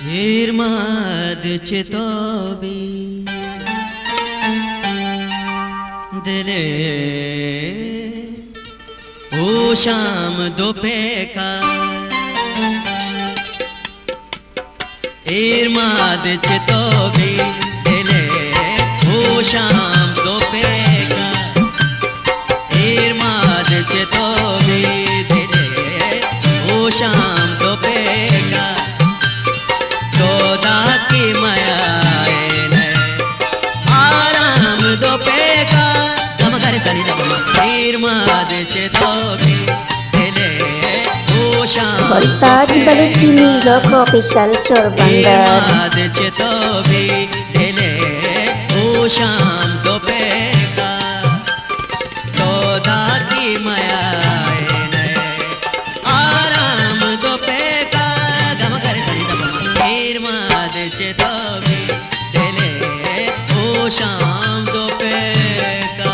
ایر ماد چہ تو بی دلے ہوشام دو پیکا۔ ایر ماد چہ تو بی دلے ہوشام دو پیکا۔ ایر ماد چہ تو بی دلے ہوشام دو پیکا۔ تو داکی میائے نئے آرام دو پیکا۔ دم گر سنی دم ایر ماد چہ تو بی دلے ہوشام دو گلتاج بلوچی میوزک آفیشل چوربندر۔ ایر ماد چہ تو بی دلے ہوشام دو پیکا۔ تو داکی میائے نئے آرام دو پیکا۔ دم گر سنی دم ایر ماد چہ تو بی دلے ہوشام دو پیکا۔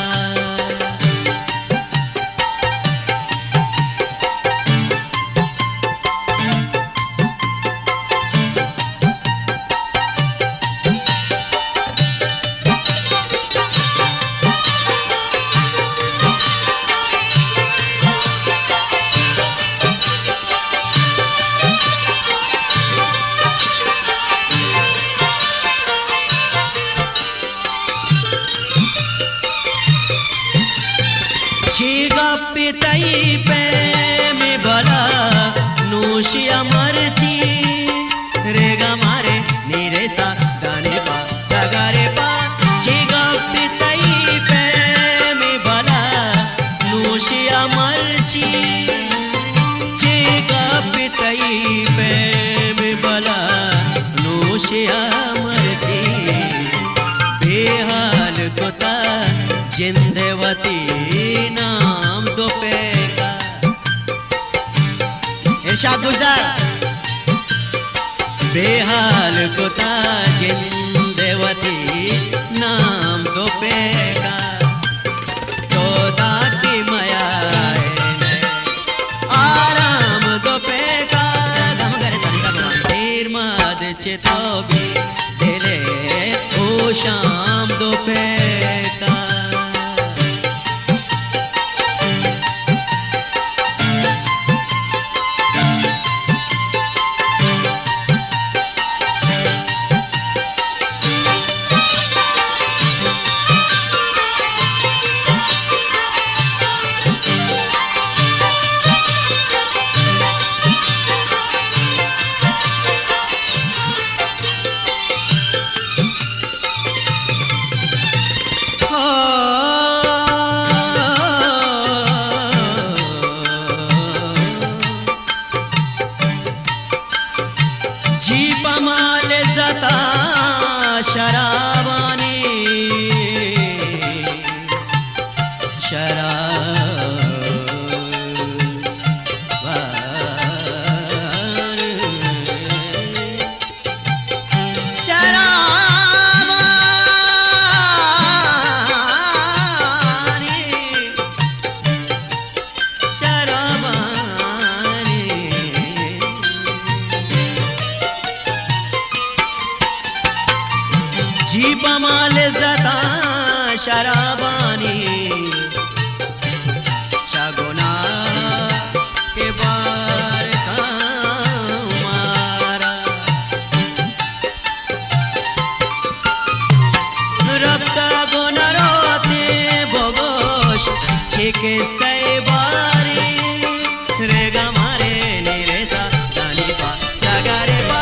چی گپ تئی پیم بلا نوشیا مرچی، ریگا مارے نیرسا دانے پا ڈگارے پا۔ چی گپ تئی پیم بلا نوشیا مرچی، چی گپ تئی پیم بلا نوشیا مرچی۔ بے حال کتا جند وتی نام دو پیکا۔ ارشاد گوشدار۔ بے حال کتا جند وتی نام دو پیکا۔ تو داکی میائے نئے آرام دو پیکا۔ دم گر سنی دم ایر ماد چہ تو بی دلے ہوشام دو پیکا۔ جی پہ ما لذتا شرابانی، شراب شرابانی، شرابانی۔ جی پہ ما لذتا شرابانی، چہ گناہ ءِ بار کاں مارا۔ رپتگ ءُ نہ روتیں بگوش چے کسہ ءِ باری۔ ریگا مارے نیرسا دانی پا ڈگارے پا۔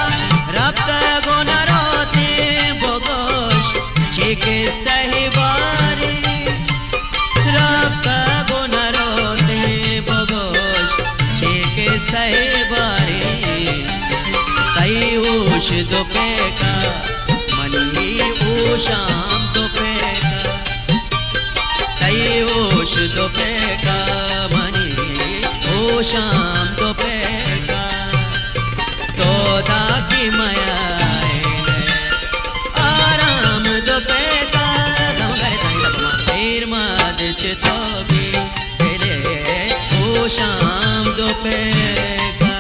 رپتگ ءُ نہ روتیں بگوش چے کسہ ءِ باری۔ رپتگ ءُ نہ روتیں بگوش چے کسہ ءِ باری۔ تئی ہوش دو پیکا، منی ہوشام دو پیکا۔ تئی ہوش دو پیکا، منی ہوشام دو پیکا۔ تو داکی میائے نئے آرام دو پیکا۔ دم گر سنی دم ایر ماد چہ تو بی دلے ہوشام دو پیکا۔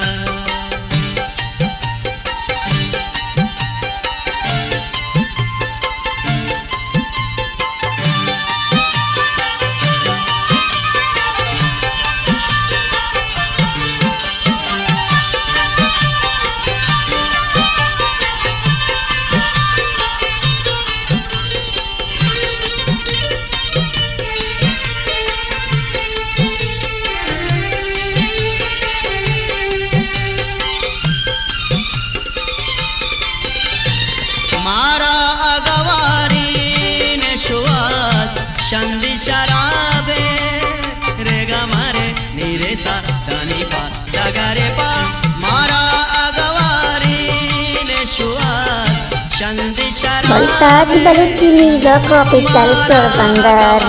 ملتاج بلوچی میوزک آفیشل چوربندر۔